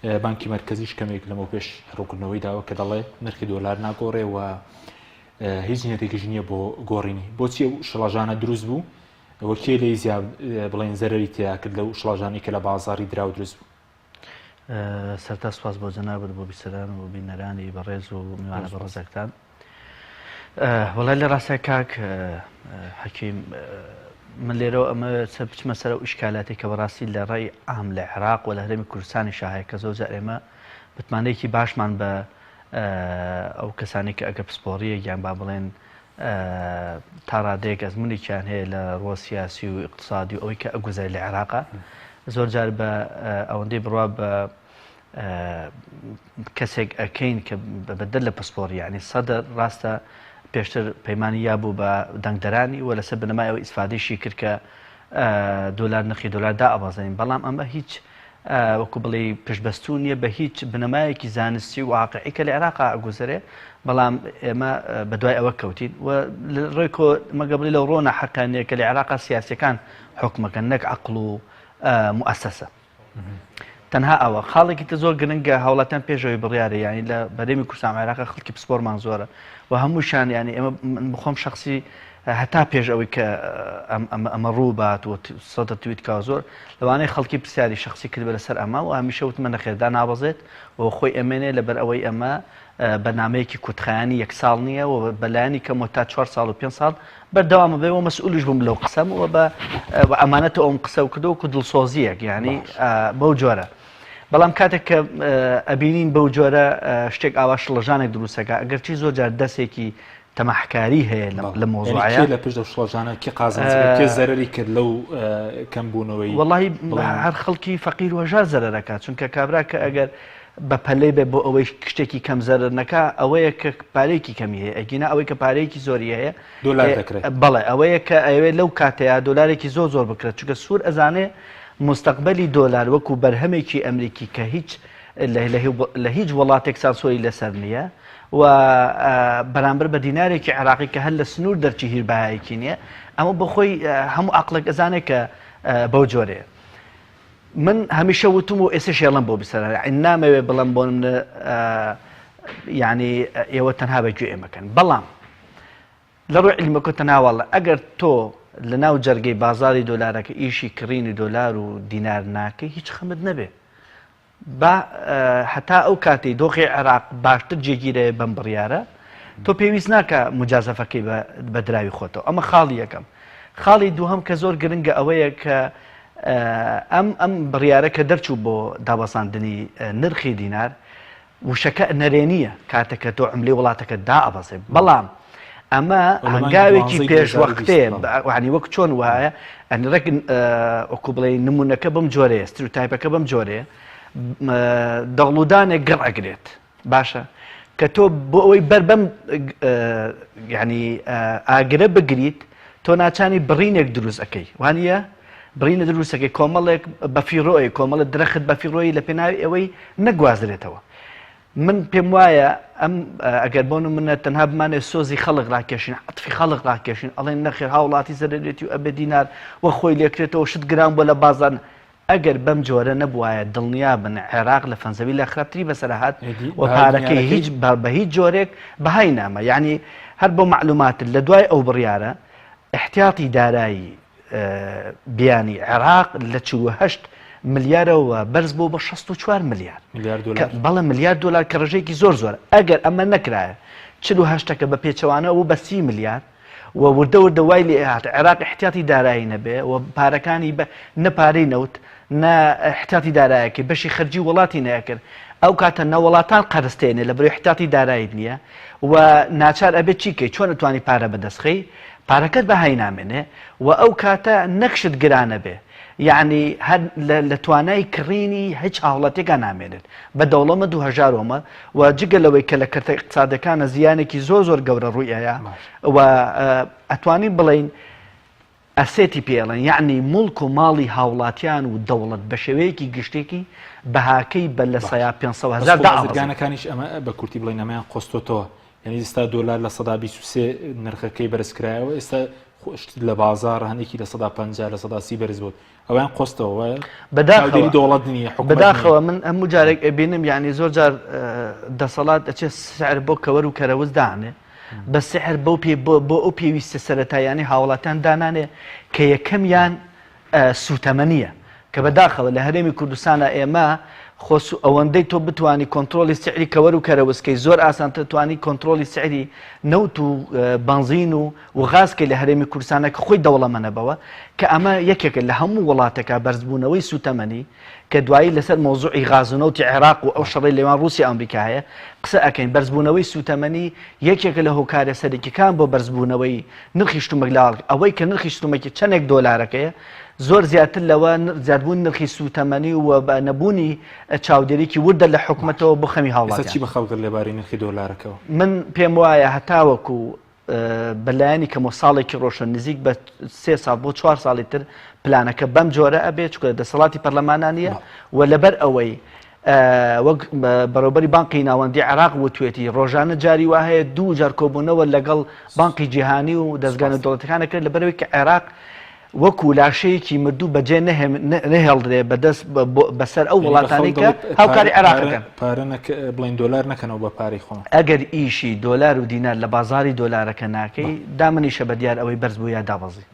بانکی مەرکەزیش کەمێک لەمەو پێش ڕوونکردنەوەی داوە کە دەڵێ نرخی دۆلار ناگۆڕێ و هیچ نیەتێکیش نییە بۆ گۆڕینی. بۆچی ئەو شڵەژانە دروست بوو و کێ لێی زیا بڵێن زەرەری تێیا کرد لەو شڵەژانەی کە لە بازاڕی دراو دروست بوو؟ سەرتا سوپاس بۆ جەنابت بۆ بیسەران و بینەرانی بەڕێز و میوانە بەڕێزەکتان. وەڵای لە ڕاستە کاک حەکیم من لێرەوە ئەمە سەر بچمە سەر ئەو ئیشکالاتی کە بەڕاستی لە ڕای عام لە عێراق و لە هەرێمی کوردستانی شاهەیە کە زۆر جار ئێمە متمانەیەکی باشمان بە ئەو کەسانی کە ئەگە پسپۆڕیەک یان با بڵێن تا ڕادەیەک ئەزمونێکیان هەیە لە ڕووە سیاسی و ئیقتسادی و ئەوەی کە ئەگوزەرێ لە عێراقا زۆر جار بە ئەوەندەی بڕوا بە کەسێک ئەکەین کە بەدەر لە پسپۆڕی یعنی سەدر ڕاستە پێشتر پەیمانی یابوو بە دەنگدەرانی و لەسەر بنەمای ئەوە ئیسفادەیشی کرد کە دۆلار نرخی دۆلار دائەبەزێنین بەڵام ئەمە هیچ وەکو بڵێی پشتبەستوو نییە بە هیچ بنەمایەکی زانستی و واقعی کە لە عێراقا ئەگوزەرێ بەڵام ئێمە بەدوای ئەوە کەوتین و ڕێکۆ مەگە بڵێ لەو ڕۆنە حەقانیە کە لە عێراقا سیاسەکان حکومەکەن نەک عقل و موسسە تەنها ئەوە خاڵێکی تر زۆر گرنگە هاوڵاتیان پێشەوەی بڕیارە یعنی لە بەرێمی کوردستان عێراق خەڵکی پسپۆرمان زۆرە و هەمووشان یعنی ئێمە بخۆم شخصی هەتا پێش ئەوەی کە ئەمە ڕوو بات و سەدە تویت کا زۆر لەوانەیە خەڵکی پرسیاری شخصی کردبێ لەسەر ئەمە و هەمیشە وتمە نەخێردا نابەزێت و خۆی ئەمێنێ لەبەر ئەوەی ئەمە بەرنامەیەکی کورتخایەنی یەک ساڵ نییە و بەلایەنی کەمەوە تا چوار ساڵ و پێنج ساڵ بەردەوامە بێ و مەسئولیش بووم لەو قسەم و بە ئەمانەتە ئەوم قسە و کردو و دڵسۆزیەک یعنی بەو جۆرە. بەڵام کاتێک کە ئەبینین بەو جۆرە شتێک ئاوا شڵەژانێک دروستەکە ئەگەرچی زۆر جار دەستێکی تەماحکاری هەیە لە مۆزوعە لە پشت ئەو شڵەژانە کێ قازانج کرد کێ زەرەری کرد لەو کەمبوونەوەی وەڵی هەر خەڵکی فەقیر وەژار زەرەرەکە چونکە کابرا کە ئەگەر بە پەلەی بێ بۆ ئەوەی شتێکی کەم زەرەر نەکا ئەوەیە کە پارەیەکی کەمی هەیە ئەگینا ئەوەی کە پارەیەکی زۆری هەیە دۆلار دەکرێت بەڵێ ئەوەیە کە ئەوێ لەو کاتەیە دۆلارێکی زۆر زۆر بکرێت چونکە سوور ئەزانێ مستەقبەلی دۆلار وەکو بەرهەمێکی ئەمریکی کە هیچ لە هیچ وڵاتێک سانسۆری لەسەر نییە و بەرامبەر بە دینارێکی عێراقی کە هەر لە سنوور دەرچی هیچ بەهایەکی نییە ئەمە بەخۆی هەموو عقلێک ئەزانێت کە بەو جۆرەیە من هەمیشە وتم و ئێستا شێڵم بۆ بسەر نامەوێ بڵم بۆ منە یعنی ئێوە تەنها بە گوێ ئێمەکەن بەڵام لە ڕووی عیلمەکە تەناوەڵە ئەگەر تۆ لە ناو جەرگەی بازاری دۆلارەکە ئیشی کڕینی دۆلار و دینار ناکەی هیچ خەمت نەبێ با هەتا ئەو کاتەی دۆخی عێراق باشتر جێگیرە بەم بڕیارە تۆ پێویست ناکە مجازەفەکەی بە دراوی خۆتەوە ئەمە خاڵی یەکەم خاڵی دووهەم کە زۆر گرنگە ئەوەیە کە ئەم ئەم بڕیارە کە دەرچوو بۆ دابەزاندنی نرخی دینار وشەکە نەرێنییە کاتێک کە تۆ عملەی وڵاتەکەت دائەبەزێ بەڵام ئەمە هەنگاوێکی پێشوەختەیە وانی وەک چۆن وایە ئەنی ڕێک وەکو بڵێ نمونەکە بەم جۆرەیە ستروتایپەکە بەم جۆرەیە دەغڵودانێک گڕ ئەگرێت باشە کە تۆ بۆ ئەوەی بەر بەم ینی ئاگرە بگریت تۆ ناچانی بڕینێک دروست ئەەکەی وانە بڕینە دروستەکەی کۆمەڵێک بەفیڕۆی کۆمەڵە درەخت بەفیڕۆی لە پێناوی ئەوەی نەگوازرێتەوە من پێم وایە ئەم ئەگەر بۆ نمونە تەنها بمانێ سۆزی خەڵک ڕاکێشین عەتفی خەڵک ڕاکێشین ئەڵێن نەخێر هاوڵاتی زەرەرێتی و ئەبێ دینار وە خۆی لێکرێتەوە شت گران بووە لە بازاڕ ئەگەر بەم جۆرە نەبوایە دڵنیابن عێراق لە فەنزەویلا خراپتری بەسەر هات و پارەکەی هیچ بە هیچ جۆرێک بەهای ناما یعنی هەر بۆ مەعلوماتت لە دوای ئەو بڕیارە ئیحتیاتی دارایی بیانی عێراق لە 48 ملیارەوە بەرز بۆ بە 64 ملیار بەڵێ ملیار دلار کە ڕژێکی زۆر زۆر ئەگەر ئەمە نەکرایە 48ەکە بە پێچەوانەوە بوو بە 30 ملیار و وردە وردە وای لێ هات عێراق احتیاطی دارایی نەبێ و پارەکانی بە نە پارەی نەوت نە احتیاطی دارایەکەی بەشی خەرجی وڵاتی نەکرد ئەو کاتە نە وڵاتان قەرزتێنێ لە بەرەی احتیاطی دارایت نییە و ناچار ئەبێت چیکەی چۆن ئەتوانی پارە بەدەستخەی پارەکەت بەهای نامێنێ و ئەو کاتە نەک شت گران ئەبێ یەعنی هەر لە توانای کڕینی هیچ هاوڵاتیەکا نامێنێت بە دەوڵەمەند و هەژارۆمە و جگە لەوەی کە لە کەرتە ئیقتسادەکانە زیانێکی زۆر زۆر گەورە ڕووی ئەیا و ئەتوانین بڵێین ئەسێتی پێ ئەڵێن یەعنی موڵک و ماڵی هاوڵاتیان و دەوڵەت بە شێوەیەکی گشتێکی بەهاکەی بە لە سەیا 500 هەزار دابەزی. بازرگانەکانیش ئەمە بە کورتی بڵێین ئەمەیان قۆستۆتەوە یعنی ئێستا دۆلار 23% نرخەکەی بەرزکرایەوە ئێستا. شت لە بازاڕ هەندێکی 50% 30% بەرز بوو ئەویان قۆستەوە وایە؟ بەداخەوە چاودێری دەوڵەت نییە حکومەت نییە. بەداخەوە من هەموو جارێک ئەبینم یعنی زۆر جار دەسەڵات ئەچێ سعر بۆ کەوەر و کەرەوز دانێ بە سعر بەو پێ بۆ ئەو پێویستە سەرەتاییانەی هاوڵاتیان دانانێ کە یەکەمیان سووتەمەنیە کە بەداخەوە لە هەرێمی کوردستانە ئێمە خۆ ئەوەندەی تۆ بتانی کۆنترۆلی سعری کەوەر و کەرەوزکەی زۆر ئاسانتر توانی کۆنترۆلی سعری نەوت و بەنزین و و غاز کەی لە هەرێمی کوردستانە کە خۆی دەوڵەمەنە بەوە کە ئەمە یەکێکە لە هەموو وڵاتێکا بەرزبوونەوەی سووتەمەنی کە دوایی لەسەر مەوزوعی غاز و نەوتی عێراق و ئەو شەڕەی لێوان ڕووسیا ئەمریکا هەیە قسە ئەکەین بەرزبوونەوەی سووتەمەنی یەکێکە لە هۆکارە سەرەکیەکان بۆ بەرزبوونەوەی نرخی شتومەک لە ئەوەی کە نرخی شتومەکی چەندێک دۆلارەکەیە زۆر زیاتر لەوە زیادبوون نرخی سووتەمەنی و نەبوونی چاودێریکی وردە لە حکومەتەوە بۆ خەمی ئێستا هاوڵاتیان. چی بە خەڵک لەبارەی نرخی دۆلارەکەوە؟ من پێم وایە هەتاوەکو بە لایەنی کەمەوە ساڵێکی ڕۆشن نزیک بە سێ ساڵ بۆ چوار ساڵی تر پلانەکە بەم جۆرە ئەبێ چونکە دەسەڵاتی پەرلەمانە نییە و لەبەر ئەوەی وەک بەڕێوبەری بانقی ناوەندی عێراق وتوێتی ڕۆژانە جاری وا هەیە دوو جار کۆبوونەوە لەگەڵ بانقی جیهانی و دەزگا نێودەوڵەتیەکان ئەکرێت لەبەرئەوەی کە عێراق وەکو لاشەیەکی مردوو بەجێ نەهێڵدرێ بەدەست بەسەر ئەو وڵاتانەی کە هاوکاری عێراق ئەکەن. پارە بڵێن دۆلار نەکەنەوە بە پارەی خۆمان. ئەگەر ئیشی دۆلار و دینار لە بازاڕی دۆلارەکە ناکەی دامنیشە بە دیار ئەوەی بەرز بوو یا دابەزی.